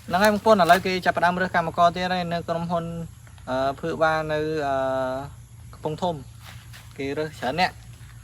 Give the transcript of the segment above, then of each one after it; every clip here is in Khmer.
ហ្នឹងហើយបងប្អូនឥឡូវគេចាប់ផ្ដើមរើសកម្មករទៀតហើយនៅក្រុមហ៊ុនអឺភឿបានៅអឺកំពង់ធំគេរើសច្រើនអ្នក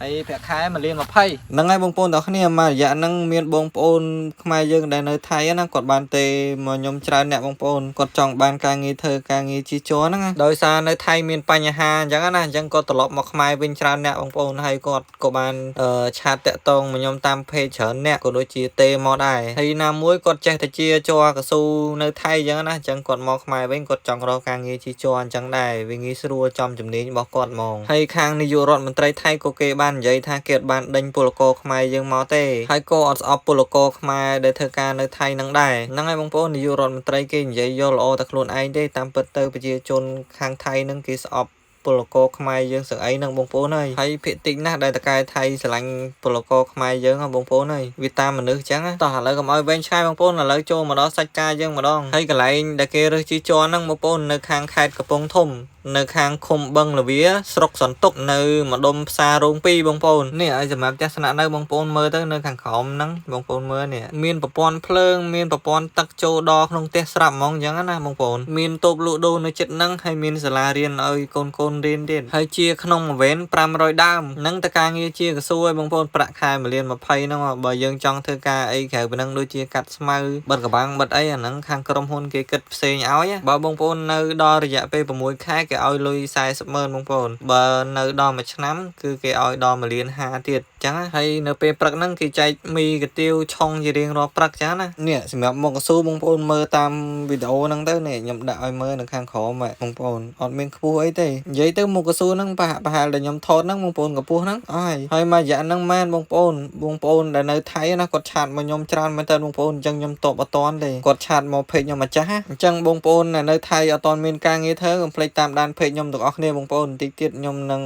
ហើយប្រាក់ខែ1លាន20ហ្នឹងហើយបងប្អូនទាំងគ្នាមករយៈហ្នឹងមានបងប្អូនខ្មែរយើងដែលនៅថៃណាគាត់បានទេមកខ្ញុំច្រើនអ្នកបងប្អូនគាត់ចង់បានការងារធ្វើការងារជាជ័រហ្នឹងណាដោយសារនៅថៃមានបញ្ហាអញ្ចឹងណាអញ្ចឹងគាត់ត្រឡប់មកខ្មែរវិញច្រើនអ្នកបងប្អូនហើយគាត់ក៏បានអឺ chat តាក់ទងមកខ្ញុំតាម page ច្រើនអ្នកក៏ដូចជាទេមកដែរហើយណាមួយគាត់ចេះតែជាជ័រកស៊ូនៅថៃអញ្ចឹងណាអញ្ចឹងគាត់មកខ្មែរវិញគាត់ចង់រកការងារជាជ័រអញ្ចឹងដែរវាងាយស្រួលចំជំនាញរបស់គាត់ហ្មងហើយខាងនាយករដ្ឋមន្ត្រីថៃក៏គេបាននិយាយថាគេអត់បានដេញពលករខ្មែរយើងមកទេហើយក៏អត់ស្អប់ពលករខ្មែរដែលធ្វើការនៅថៃនឹងដែរហ្នឹងហើយបងប្អូននាយករដ្ឋមន្ត្រីគេនិយាយយកល្អតែខ្លួនឯងទេតាមពិតទៅប្រជាជនខាងថៃនឹងគេស្អប់ពលករខ្មែរយើងសឹងអីហ្នឹងបងប្អូនហើយហើយភាគតិចណាស់ដែលតកែថៃស្រឡាញ់ពលករខ្មែរយើងហ៎បងប្អូនហើយវាតាមមនុស្សអញ្ចឹងណាតោះឥឡូវកុំឲ្យវែងឆ្ងាយបងប្អូនឥឡូវចូលមកដល់សាច់ការយើងម្ដងហើយកន្លែងដែលគេរើសជីជន់ហ្នឹងបងប្អូននៅខាងខេត្តកំពង់ធំ នៅខាងឃុំបឹងលវាស្រុកសន្ទុកនៅម្ដុំផ្សាររោង2បងប្អូននេះឲ្យសម្រាប់ទស្សនៈនៅបងប្អូនមើលទៅនៅខាងក្រោមហ្នឹងបងប្អូនមើលនេះមានប្រព័ន្ធភ្លើងមានប្រព័ន្ធទឹកចូលដល់ក្នុងផ្ទះស្រាប់ហ្មងអញ្ចឹងណាបងប្អូនមានតូបលក់ដូរនៅជិតហ្នឹងហើយមានសាលារៀនឲ្យកូនកូនរៀនទៀតហើយជាក្នុងមួយវេន500ដើមហ្នឹងតការងារជាកសួរឲ្យបងប្អូនប្រាក់ខែ1លាន20ហ្នឹងបើយើងចង់ធ្វើការអីក្រៅពីហ្នឹងដូចជាកាត់ស្មៅបិទកបាំងបិទអីអាហ្នឹងខាងក្រុមហ៊ុនគេគិតផ្សេងឲ្យបើបងប្អូននៅដល់រយៈពេល6ខែគេឲ្យលុយ40ម៉ឺនបងប្អូនបើនៅដល់មួយឆ្នាំគឺគេឲ្យដល់1លាន5ទៀតចឹងហើយនៅពេលព្រឹកហ្នឹងគេចែកមីកាទៀវឆុងជារៀងរាល់ព្រឹកចឹងណានេះសម្រាប់មុខកស៊ូបងប្អូនមើលតាមវីដេអូហ្នឹងទៅនេះខ្ញុំដាក់ឲ្យមើលនៅខាងក្រោមបងប្អូនអត់មានខ្ពស់អីទេនិយាយទៅមុខកស៊ូហ្នឹងប្រហាក់ប្រហែលដែលខ្ញុំថតហ្នឹងបងប្អូនកម្ពស់ហ្នឹងអស់ហើយហើយមួយរយៈហ្នឹងមែនបងប្អូនបងប្អូនដែលនៅថៃណាគាត់ chat មកខ្ញុំច្រើនមែនតើបងប្អូនអញ្ចឹងខ្ញុំតបអត់តាន់ទេគាត់ chat មក page ខ្ញុំម្ចាស់អញ្ចឹងបងប្អូនដែលនៅថៃអត់តាន់មានការងារធ្វើកុំភ្លេចតាមដាន page ខ្ញុំទាំងអស់គ្នាបងប្អូនបន្តិចទៀតខ្ញុំនឹង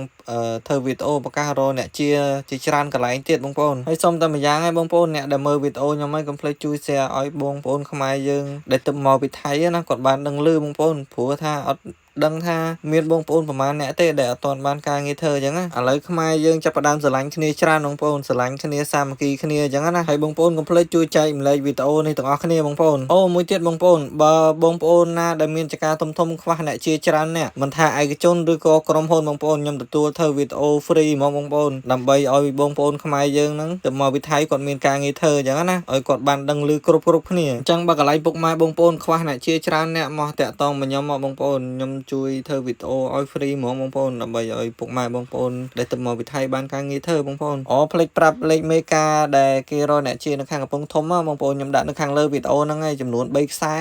ធ្វើវីដេអូប្រកាសរកអ្នកជាជាច្រើនកន្លែងទៀតបងប្អូនហើយសូមតែម្យ៉ាងឯងបងប្អូនអ្នកដែលមើលវីដេអូខ្ញុំហើយកុំភ្លេចជួយ share ឲ្យបងប្អូនខ្មែរយើងដែលទៅមកពីថៃណាគាត់បានដឹងឮបងប្អូនព្រោះថាអត់ដឹងថាមានបងប្អូនប្រហែលអ្នកទេដែលអត់ទាន់បានការងារធ្វើអញ្ចឹងណាឥឡូវខ្មែរយើងចាប់ផ្ដើមស្រឡាញ់គ្នាច្រើនបងប្អូនស្រឡាញ់គ្នាសាមគ្គីគ្នាអញ្ចឹងណាហើយបងប្អូនកុំភ្លេចជួយចែកម្លែកវីដេអូនេះទាំងអស់គ្នាបងប្អូនអូមួយទៀតបងប្អូនបើបងប្អូនណាដែលមានចការធំធំខ្វះអ្នកជាច្រើនអ្នកមិនថាឯកជនឬក៏ក្រុមហ៊ុនបងប្អូនខ្ញុំទទួលធ្វើវីដេអូ free ហ្មងបងប្អូនដើម្បីឲ្យបងប្អូនខ្មែរយើងហ្នឹងទៅមកវិថីគាត់មានការងារធ្វើអញ្ចឹងណាឲ្យគាត់បានដឹងឮគ្រប់គ្រប់គ្នាអញ្ចឹងបើកន្លែងពុកម៉ែបងប្អូនខ្វះអ្នកជាច្រើនអ្នកមកតាក់តងមកខ្ញុំមកបងប្អូនខ្ញុំជួយធ្វើវីដេអូឲ្យ free ហ្មងបងប្អូនដើម្បីឲ្យពុកម៉ែបងប្អូនដែលទៅមកវិថីបានការងារធ្វើបងប្អូនអូភ្លេចប្រាប់លេខមេការដែលគេរកអ្នកជានៅខាងកំពង់ធំបងប្អូនខ្ញុំដាក់នៅខាងលើវីដេអូហ្នឹងហើយចំនួន3ខ្សែ។